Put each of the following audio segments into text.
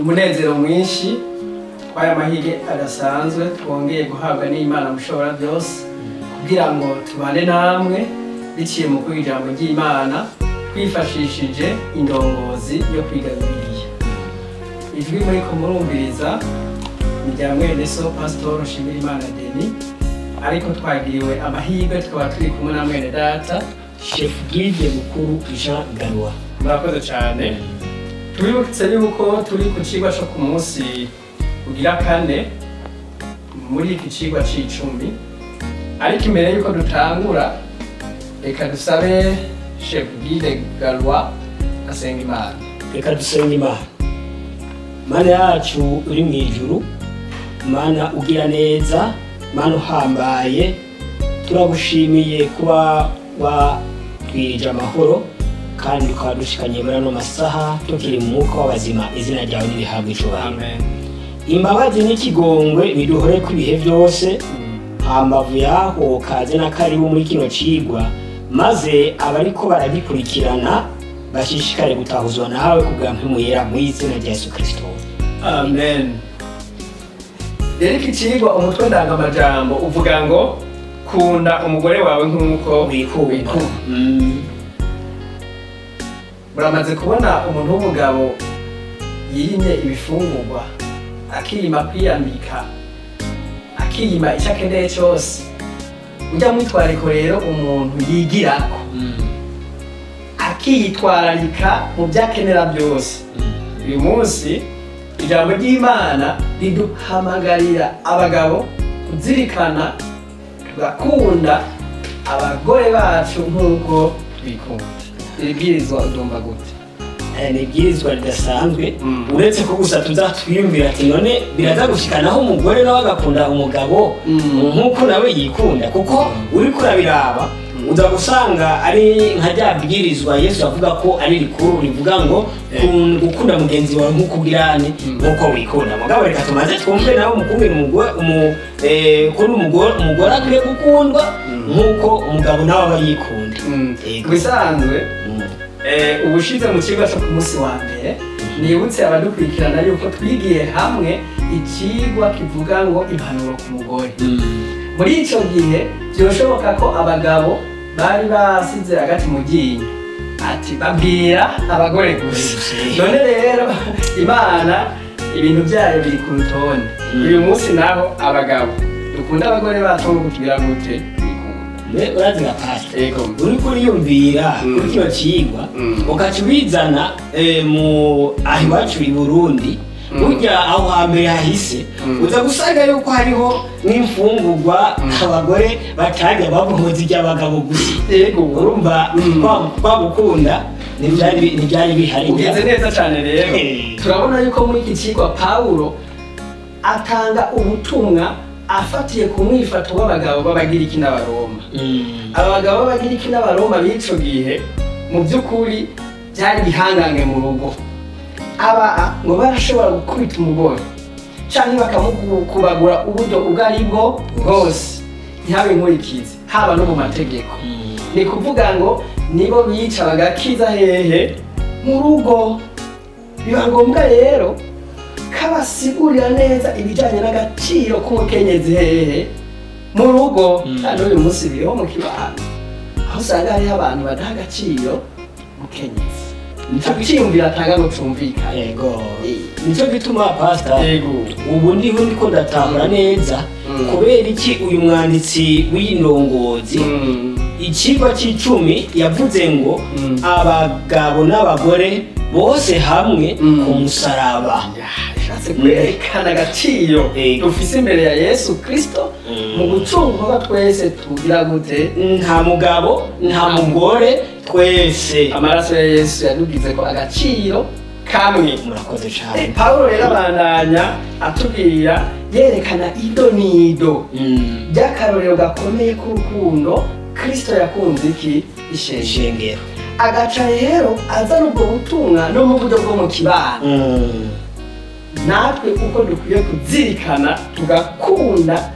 Umunezero mwinshi kwaya mahige adasanzwe twongeye guhabwa n'Imana mushobora byose kugira ngo tubane namwe biciye mu kwiga ijambo ry'Imana twifashishije indongozi yo kwiga Bibiliya. Ijwi muri ko murumviriza ni rya mwene so Pastor Nshimirimana Denis, ariko twagiriwe amahirwe tukaba turi kumwe na mwene data Chef Guide Mukuru Jean Gallois. Murakoze cyane. Tubibutse yuko turi ku cigwa co ku munsi ugira kane muri iki cigwa c'icumi, ariko imbere yuko dutangura reka dusabe Chef Guide Gallois asenga Imana. Reka dusenge Imana. Mana yacu uri mu ijuru, Mana ugira neza, Mana uhambaye, turagushimiye kuba watwirije amahoro kandi ukaba dushikanye muri ano masaha tukiri mu mwuka w'abazima. Izina ryawe nirihabwe icubahiro. Amen. Imbabazi n'ikigongwe biduhore ku ibihe byose. Hambavu yaho kaze na karibu muri kino cigwa, maze abariko baragikurikirana bashishikare gutahuzwa nawe kubwa Mpwemu Yera mu izina rya Yesu Kristo. Amen. Rero iki cigwa umutwe ndangamajambo uvuga ngo kunda umugore wawe nk'uko wikunda. Muramaze kubona umuntu w'umugabo yiyimye ibifungurwa, akiyima kwiyambika, akiyima icyo akeneye cyose. Ujya mwitwariko rero umuntu yigirako, akiyitwararika mu byo akenera byose. Uyu munsi ijambo ry'Imana riduhamagarira abagabo kuzirikana tugakunda abagore bacu nk'uko twikunda. Ibwirizwa ugomba gute? Ni ibwirizwa ridasanzwe, uretse ko gusa tuzatwiyumvira ati none biraza gushikanaho umugore nawe agakunda umugabo nk'uko nawe yikunda, kuko uriko urabiraba uza gusanga ari nka rya bwirizwa Yesu avuga ko ari rikuru, rivuga ngo gukunda mugenzi wawe nk'uko ugirane nk'uko wikunda. Mugabo reka tumaze twumve nawe umukundira umugore umugore akwiye gukundwa nk'uko umugabo nawe aba yikunda. Bisanzwe ubushize mu cigwa cyo ku munsi wa mbere nibutse abadukurikirana yuko twigiye hamwe icigwa kivuga ngo impanuro ku mugore. Muri ico gihe byoshoboka ko abagabo bari basize agati mu ryinyo, ati babwira abagore gusa. None rero Imana ibintu byayo biri ku rutonde. Uyu munsi naho abagabo dukunda abagore bacu nk'uko tugira gute? Urazi nka pastor uriko uriyumvira kuri kino cigwa ukaca ubizana mu aho iwacu i Burundi, burya aho hambere hahise uza gusanga yuko hariho n'imfungurwa abagore batarya bavuga zirya abagabo gusa. Urumva kwa gukunda ntivyari bihari. Ugeze neza cane rero. Turabona yuko muri iki cigwa Pawulo atanga ubutumwa afatiye ku mwifato w'abagabo b'Abagiriki n'Abaroma. Abagabo b'Abagiriki n'Abaroma b'ico gihe mu by'ukuri byari bihangange mu rugo. Aba ngo barashobora gukubita umugore canke bakamukubagura uburyo ubwo ari bwo bwose, ntihabe inkurikizi, haba no mu mategeko. Ni kuvuga ngo nibo bica bagakiza hehe mu rugo. Biba ngombwa rero kabasigurira neza ibijanye n'agaciro k'umukenyezi hehe mu rugo. Kandi uyu munsi biriho mu kibano aho usanga hariho abantu badaha agaciro umukenyezi. Nico cyiyumvira atanga ngo cumvikane. Yego, nico gituma pastor ubu ndiho ndiko ndatahura neza kubera iki uyu mwanditsi w'indongozi icigwa c'icumi yavuze ngo abagabo n'abagore bose hamwe ku musaraba. Yashatse kwerekana agaciro dufise imbere ya Yesu Kristo mu gucungurwa twese tugira gute? Nta mugabo nta mugore, twese amaraso ya Yesu yadugize ko agaciro kamwe. Murakoze cyane. Pawulo rero abandanya atubwira yerekana idonido by'akarorero gakomeye k'urukundo Kristo yakunze iki ishengero. Agaca rero azana ubwo butumwa no mu buryo bwo mu kibano. Natwe uko dukwiye kuzirikana tugakunda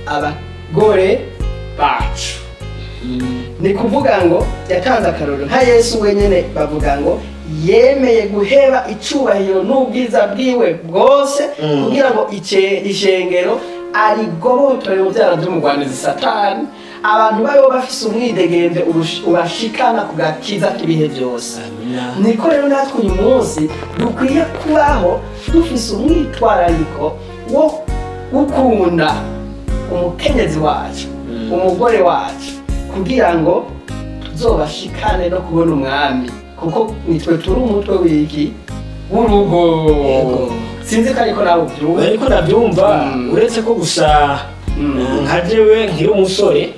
abagore bacu. Ni kuvuga ngo yatanze akarorero nka Yesu wenyene, bavuga ngo Yemeye guheba icubahiro n'ubwiza bwiwe bwose kugira ngo ishengero arigobotore mu byara by'umugwanizi Satani, abantu bayo bafise umwidegembyo ubashikana ku gakiza k'ibihe byose. Niko rero natwe uyu munsi dukwiye kubaho dufise umwitwarariko wo gukunda umukenyezi wacu, umugore wacu, kugira ngo tuzobashikane no kubona umwami, kuko nitwe turi umutwe w'iki w'urugo. Sinzi ko ariko nawe ubyumva. Ariko nabyumva, uretse ko gusa nka jewe nkiri umusore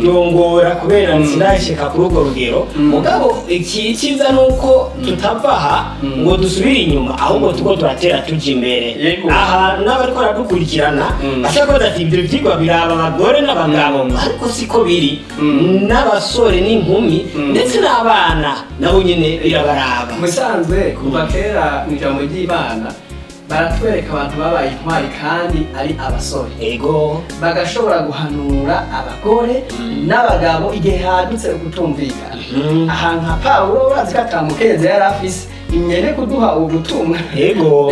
byongora kubera sindashika kuri urwo rugero. Mugabo icyiza nuko tutava aha ngo dusubire inyuma, ahubwo tuko turatera tuja imbere. Aha n'abariko baradukurikirana bashobora kubaza ati ibyo vyigwa biraba abagore n'abagabo, ariko siko biri, n'abasore n'inkumi ndetse n'abana nabo nyene birabaraba. Musanzwe kuva kera mu ijambo ry'Imana baratwereka abantu babaye intwari kandi ari abasore. Ego. Bagashobora guhanura abagore n'abagabo igihe hadutse ukutumvikana. Aha nka Pawulo urazi ko atamukenyezi yari afise, inyene kuduha ubutumwa. Ego.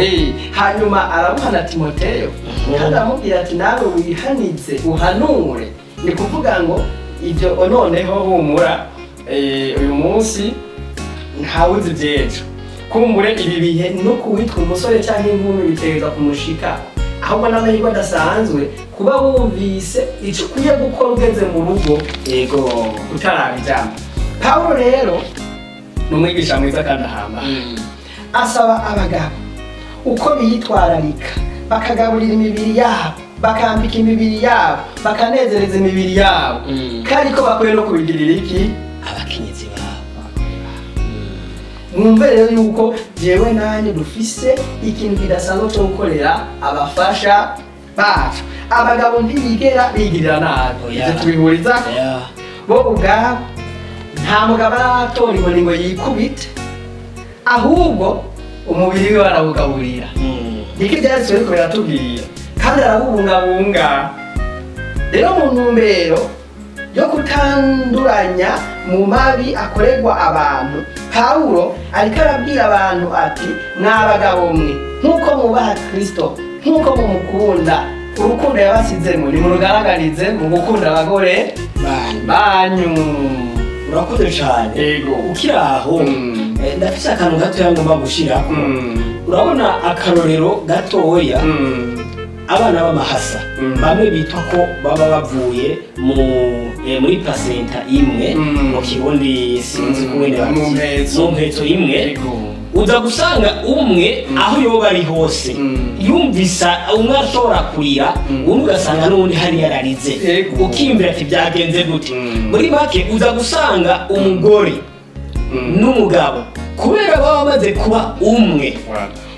Hanyuma arabuha na Timoteyo, kandi aramubwira ati nawe wihanize uhanure. Ni kuvuga ngo ibyo noneho humura, uyu munsi ntawuzi ivy'ejo. Kumbure ibi bihe no kuwitwa umusore cyangwa inkumi biterwa kumushika, ahubwo n'amahirwe adasanzwe kuba wumvise icyo ukwiye gukora ugeze mu rugo. Yego. Utarabijyamo. Pawulo rero ni umwigisha mwiza kandi ahambaye. Asaba abagabo uko biyitwararika, bakagaburira imibiri yabo, bakambika imibiri yabo, bakanezereza imibiri yabo, kandi ko bakwiye no kubigirira iki abakenyezi babo. Mwumve rero yuko jewe nanjye dufise ikintu kidasanzwe cyo gukorera abafasha bacu. Abagabo ntibigera bigirira nabi, ivyo tubihuriza bo ubwabo. Nta mugabo aratora inkoni ngo yikubite, ahubwo umubiri we arawugaburira. Niko ivyanditswe biriko biratubwira, kandi arawubungabunga. Rero mu ntumbero yo kutanduranya mu mabi akorerwa abantu, Pawulo ariko arabwira abantu ati mwa bagabo mwe, nk'uko mwubaha Kristo, nk'uko mumukunda, urukundo yabasizemo nimurugaragarize mu gukunda abagore banyu. Urakoze cyane. Yego. Ukiri aho ndafise akantu gatoya ngomba gushirako. Urabona akarorero gatoya, abana b'amahasa bamwe bitwa ko baba bavuye muri placenta imwe, mu Kirundi sinzi kumwe mu mpetso imwe. Uza gusanga umwe aho yoba ari hose yumvisa umwe ashobora kurira, undi ugasanga n'uwundi hari yararize, ukiyumvira ati byagenze gute. Muri make uza gusanga umugore n'umugabo kubera baba bamaze kuba umwe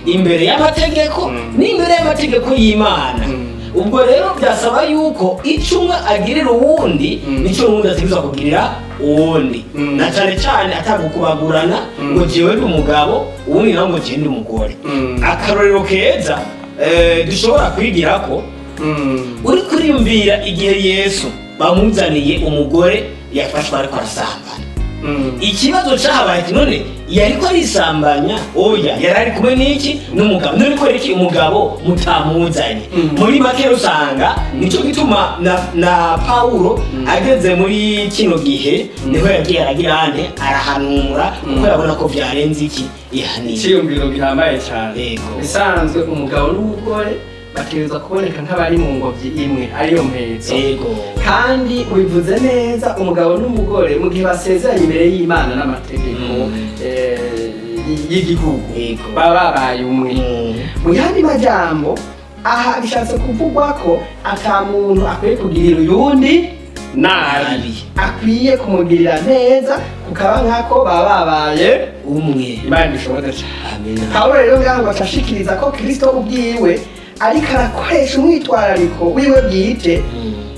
imbere y'amategeko n'imbere y'amategeko y'Imana. Ubwo rero byasaba yuko icyo umwe agirira uwundi nicyo n'uwundi ategerezwa kugirira uwundi, na cyane cyane atagukubagurana ngo jewe ndi umugabo uwundi nawe ngo jewe ndi umugore. Akarorero keza dushobora kwigirako, uri kuriyumvira igihe Yesu bamuzaniye umugore yafashwe ariko arasambana. Ikibazo cyahabaye ati none yariko arisambanya? Oya, yari ari kumwe n'iki n'umugabo. None ko iki umugabo mutamuzanye? Muri make usanga nico gituma na Pawulo ageze muri kino gihe niho yagiye aragira ante arahanura, kuko yabona ko byarenze iki ihaniye. Iciyumviro gihambaye cyane. Bisanzwe umugabo n'umugore bategerezwa kuboneka nk'abari mu ngobyi imwe, ariyo mpetso. Kandi ubivuze neza, umugabo n'umugore mu gihe basezeranye imbere y'Imana n'amategeko y'igihugu baba babaye umwe. Mu yandi majambo aha bishatse kuvugwa ko ata muntu akwiye kugirira uyundi nabi, akwiye kumugirira neza, kukaba nk'ako baba babaye umwe. Imana ishoboze cyane. Pawulo rero ngaho ngo ashikiriza ko Kristo ubwiwe ariko arakoresha umwitwarariko wiwe bwite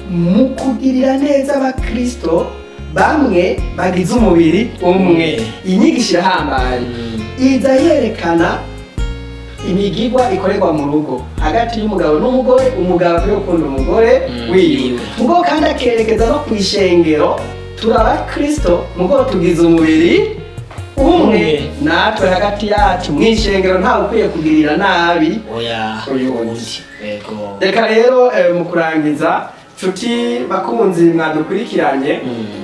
mu kugirira neza abakristo bamwe bagize umubiri umwe. Inyigisho irahambaye, iza yerekana imigigwa ikorerwa mu rugo hagati y'umugabo n'umugore. Umugabo akwiye gukunda umugore wiwe, mugabo kandi akerekeza no ku ishengero. Turi abakristo, mugabo tugize umubiri Umwe. Natwe hagati yacu mw'ishengero ntawe ukwiye kugirira nabi oya uyundi. Yego. Reka rero mu kurangiza, nshuti bakunzi mwadukurikiranye,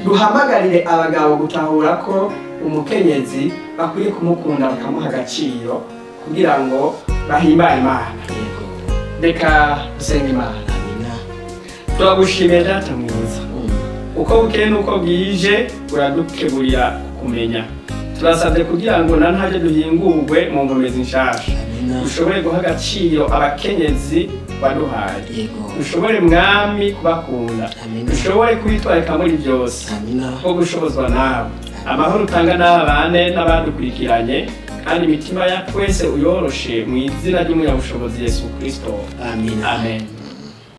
duhamagarire abagabo gutahura ko umukenyezi bakwiye kumukunda bakamuha agaciro kugira ngo bahimbare Imana. Yego. Reka dusenge Imana. Amina. Turagushimiye Data mwiza, uko bukeye n'uko bwije uradukeburira kukumenya. Turasabye kugira ngo na ntajye duhingurwe mu nkomezi nshasha, Amina. dushobore guha agaciro abakenyezi waduhaye, Yego. dushobore Mwami kubakunda, Amina. dushobore kubitwarika muri byose Amina. ko gushobozwa nawe. Amahoro utanga n'abane n'abadukurikiranye, kandi imitima ya twese uyoroshe mu izina ry'umunyabushobozi Yesu Kristo. Amina. Amen.